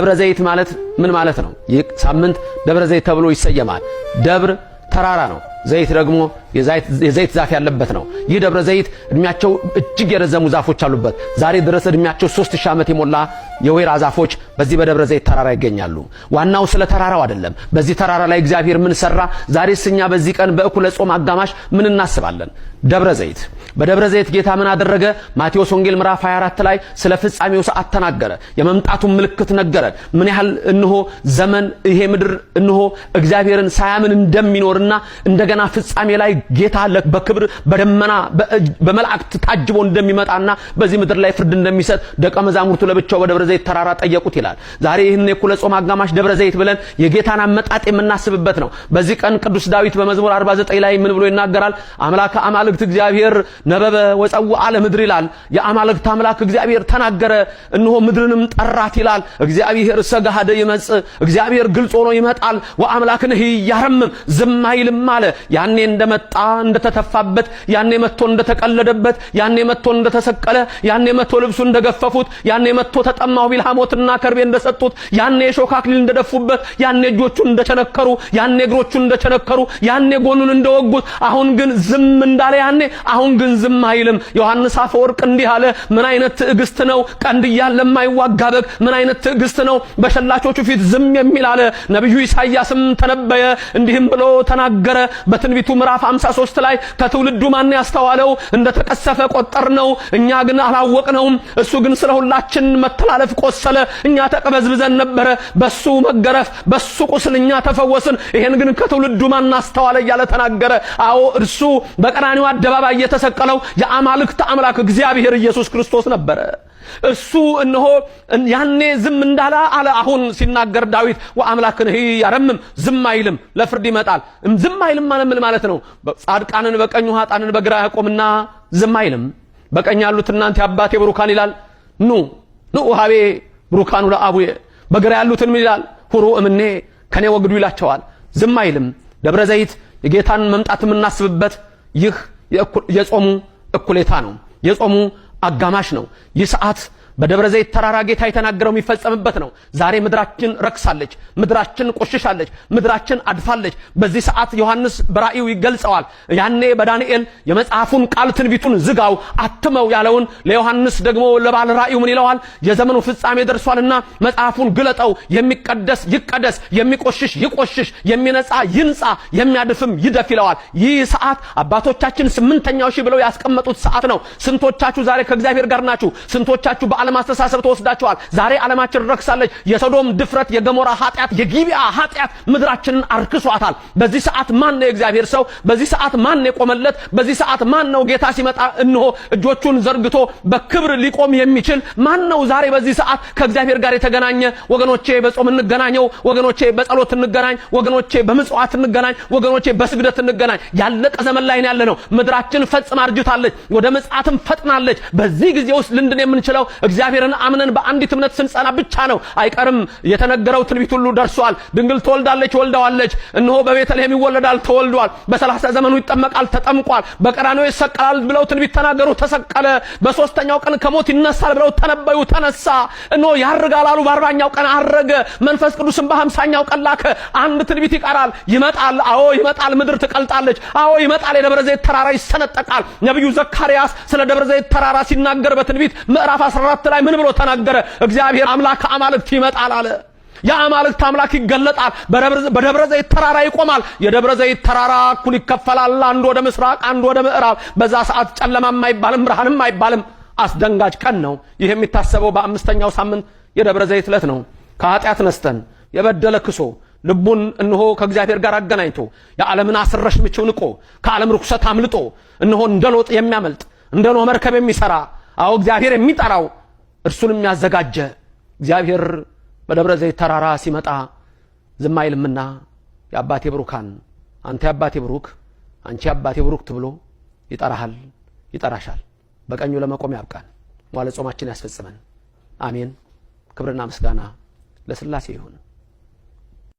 ደብረ ዘይት ማለት ምን ማለት ነው? ይህ ሳምንት ደብረ ዘይት ተብሎ ይሰየማል። ደብር ተራራ ነው። ዘይት ደግሞ የዘይት ዛፍ ያለበት ነው። ይህ ደብረ ዘይት እድሜያቸው እጅግ የረዘሙ ዛፎች አሉበት። ዛሬ ድረስ እድሜያቸው 3000 ዓመት የሞላ የወይራ ዛፎች በዚህ በደብረ ዘይት ተራራ ይገኛሉ። ዋናው ስለ ተራራው አይደለም። በዚህ ተራራ ላይ እግዚአብሔር ምን ሰራ? ዛሬስ እኛ በዚህ ቀን በእኩለ ጾም አጋማሽ ምን እናስባለን? ደብረ ዘይት፣ በደብረ ዘይት ጌታ ምን አደረገ? ማቴዎስ ወንጌል ምዕራፍ 24 ላይ ስለ ፍጻሜው ሰዓት ተናገረ። የመምጣቱን ምልክት ነገረን። ምን ያህል እነሆ ዘመን ይሄ ምድር እነሆ እግዚአብሔርን ሳያምን እንደሚኖርና እንደገና ፍጻሜ ላይ ጌታ በክብር በደመና በመላእክት ታጅቦ እንደሚመጣና በዚህ ምድር ላይ ፍርድ እንደሚሰጥ ደቀ መዛሙርቱ ለብቻው በደብረ ዘይት ተራራ ጠየቁት ይላል። ዛሬ ይህን የእኩለ ጾም አጋማሽ ደብረ ዘይት ብለን የጌታን አመጣጥ የምናስብበት ነው። በዚህ ቀን ቅዱስ ዳዊት በመዝሙር 49 ላይ ምን ብሎ ይናገራል? አምላከ አማልክት እግዚአብሔር ነበበ ወፀውአ ለምድር ይላል። የአማልክት አምላክ እግዚአብሔር ተናገረ፣ እነሆ ምድርንም ጠራት ይላል። እግዚአብሔር ሰጋሃደ ይመጽእ፣ እግዚአብሔር ግልጽ ሆኖ ይመጣል። ወአምላክንህ ያረምም፣ ዝም አይልም አለ። ያኔ እንደመጣ እንደተተፋበት፣ ያኔ መጥቶ እንደተቀለደበት፣ ያኔ መጥቶ እንደተሰቀለ፣ ያኔ መጥቶ ልብሱ እንደገፈፉት፣ ያኔ መጥቶ ተጠማሁ ቢል ሐሞትና ከርቤ እንደሰጡት፣ ያኔ የሾህ አክሊል እንደደፉበት፣ ያኔ እጆቹን እንደቸነከሩ፣ ያኔ እግሮቹን እንደቸነከሩ፣ ያኔ ጎኑን እንደወጉት፣ አሁን ግን ዝም እንዳለ ያኔ አሁን ግን ዝም አይልም። ዮሐንስ አፈወርቅ እንዲህ አለ፣ ምን አይነት ትዕግስት ነው ቀንድ እያለ የማይዋጋ በግ? ምን አይነት ትዕግስት ነው በሸላቾቹ ፊት ዝም የሚል አለ። ነቢዩ ኢሳይያስም ተነበየ፣ እንዲህም ብሎ ተናገረ። በትንቢቱ ምዕራፍ 53 ላይ ከትውልዱ ማን ያስተዋለው? እንደተቀሰፈ ቆጠርነው፣ እኛ ግን አላወቅነውም። እሱ ግን ስለ ሁላችን መተላለፍ ቆሰለ፣ እኛ ተቅበዝብዘን ነበረ። በሱ መገረፍ በሱ ቁስል እኛ ተፈወስን። ይሄን ግን ከትውልዱ ማን አስተዋለ እያለ ተናገረ። አዎ እርሱ በቀራንዮ አደባባይ የተሰቀለው የአማልክት አምላክ እግዚአብሔር ኢየሱስ ክርስቶስ ነበረ። እሱ እነሆ ያኔ ዝም እንዳለ አለ። አሁን ሲናገር ዳዊት ወአምላክንህ ያረምም፣ ዝም አይልም፣ ለፍርድ ይመጣል። ዝም አይልም ማለት ምን ማለት ነው? ጻድቃንን በቀኙ ኃጥአንን በግራ ያቆምና ዝም አይልም። በቀኝ ያሉት እናንተ የአባቴ ብሩካን ይላል፣ ኑ ኑ ሀቤ ብሩካኑ ለአቡዬ። በግራ ያሉትን ምን ይላል? ሁሩ እምኔ፣ ከኔ ወግዱ ይላቸዋል። ዝም አይልም። ደብረ ዘይት የጌታን መምጣት የምናስብበት ይህ የጾሙ እኩሌታ ነው። የጾሙ አጋማሽ ነው። ይህ ሰዓት በደብረ ዘይት ተራራ ጌታ የተናገረው የሚፈጸምበት ነው። ዛሬ ምድራችን ረክሳለች፣ ምድራችን ቆሽሻለች፣ ምድራችን አድፋለች። በዚህ ሰዓት ዮሐንስ በራእዩ ይገልጸዋል። ያኔ በዳንኤል የመጽሐፉን ቃል ትንቢቱን ዝጋው አትመው ያለውን ለዮሐንስ ደግሞ ለባለ ራእዩ ምን ይለዋል? የዘመኑ ፍጻሜ ደርሷልና መጽሐፉን ግለጠው፣ የሚቀደስ ይቀደስ፣ የሚቆሽሽ ይቆሽሽ፣ የሚነጻ ይንጻ፣ የሚያድፍም ይደፍ ይለዋል። ይህ ሰዓት አባቶቻችን 8ኛው ሺህ ብለው ያስቀመጡት ሰዓት ነው። ስንቶቻችሁ ዛሬ ከእግዚአብሔር ጋር ናችሁ? ስንቶቻችሁ በዓለም አስተሳሰብ ተወስዳችኋል? ዛሬ ዓለማችን ረክሳለች። የሶዶም ድፍረት፣ የገሞራ ኃጢአት፣ የጊቢያ ኃጢአት ምድራችንን አርክሷታል። በዚህ ሰዓት ማን ነው የእግዚአብሔር ሰው? በዚህ ሰዓት ማን ነው የቆመለት? በዚህ ሰዓት ማን ነው ጌታ ሲመጣ እነሆ እጆቹን ዘርግቶ በክብር ሊቆም የሚችል ማን ነው? ዛሬ በዚህ ሰዓት ከእግዚአብሔር ጋር የተገናኘ ወገኖቼ፣ በጾም እንገናኘው ወገኖቼ፣ በጸሎት እንገናኝ ወገኖቼ፣ በምጽዋት እንገናኝ ወገኖቼ፣ በስግደት እንገናኝ። ያለቀ ዘመን ላይ ያለ ነው። ምድራችን ፈጽማ አርጅታለች፣ ወደ ምጽአትም ፈጥናለች። በዚህ ጊዜ ውስጥ ልንድን የምንችለው እግዚአብሔርን አምነን በአንዲት እምነት ስንጸና ብቻ ነው። አይቀርም፣ የተነገረው ትንቢት ሁሉ ደርሷል። ድንግል ትወልዳለች፣ ወልደዋለች። እነሆ በቤተልሔም ይወለዳል፣ ተወልዷል። በ30 ዘመኑ ይጠመቃል፣ ተጠምቋል። በቀራንዮ ይሰቀላል ብለው ትንቢት ተናገሩ፣ ተሰቀለ። በሶስተኛው ቀን ከሞት ይነሳል ብለው ተነበዩ፣ ተነሳ። እነሆ ያርጋል አሉ፣ በ40ኛው ቀን አረገ። መንፈስ ቅዱስን በ50ኛው ቀን ላከ። አንድ ትንቢት ይቀራል፣ ይመጣል። አዎ ይመጣል። ምድር ትቀልጣለች። አዎ ይመጣል። የደብረ ዘይት ተራራ ይሰነጠቃል። ነቢዩ ዘካርያስ ስለ ደብረ ዘይት ተራራ ሲናገር በትንቢት ምዕራፍ 14 ላይ ምን ብሎ ተናገረ? እግዚአብሔር አምላክ አማልክት ይመጣል አለ። የአማልክት አምላክ ይገለጣል፣ በደብረ ዘይት ተራራ ይቆማል። የደብረ ዘይት ተራራ እኩል ይከፈላል፣ አንዱ ወደ ምስራቅ፣ አንዱ ወደ ምዕራብ። በዛ ሰዓት ጨለማም አይባልም፣ ብርሃንም አይባልም። አስደንጋጭ ቀን ነው። ይህ የሚታሰበው በ5ኛው ሳምንት የደብረ ዘይት ዕለት ነው። ከኃጢአት ነስተን የበደለ ክሶ ልቡን እነሆ ከእግዚአብሔር ጋር አገናኝቶ የዓለምን አስረሽ ምችው ንቆ ከዓለም ርኩሰት አምልጦ እነሆ እንደ ሎጥ የሚያመልጥ፣ እንደ ኖህ መርከብ የሚሰራ፣ አዎ እግዚአብሔር የሚጠራው እርሱን የሚያዘጋጀ እግዚአብሔር በደብረ ዘይት ተራራ ሲመጣ ዝም አይልምና የአባቴ ብሩካን፣ አንተ የአባቴ ብሩክ፣ አንቺ የአባቴ ብሩክት ብሎ ይጠራሃል፣ ይጠራሻል። በቀኙ ለመቆም ያብቃን። መዋዕለ ጾማችን ያስፈጽመን። አሜን። ክብርና ምስጋና ለሥላሴ ይሁን።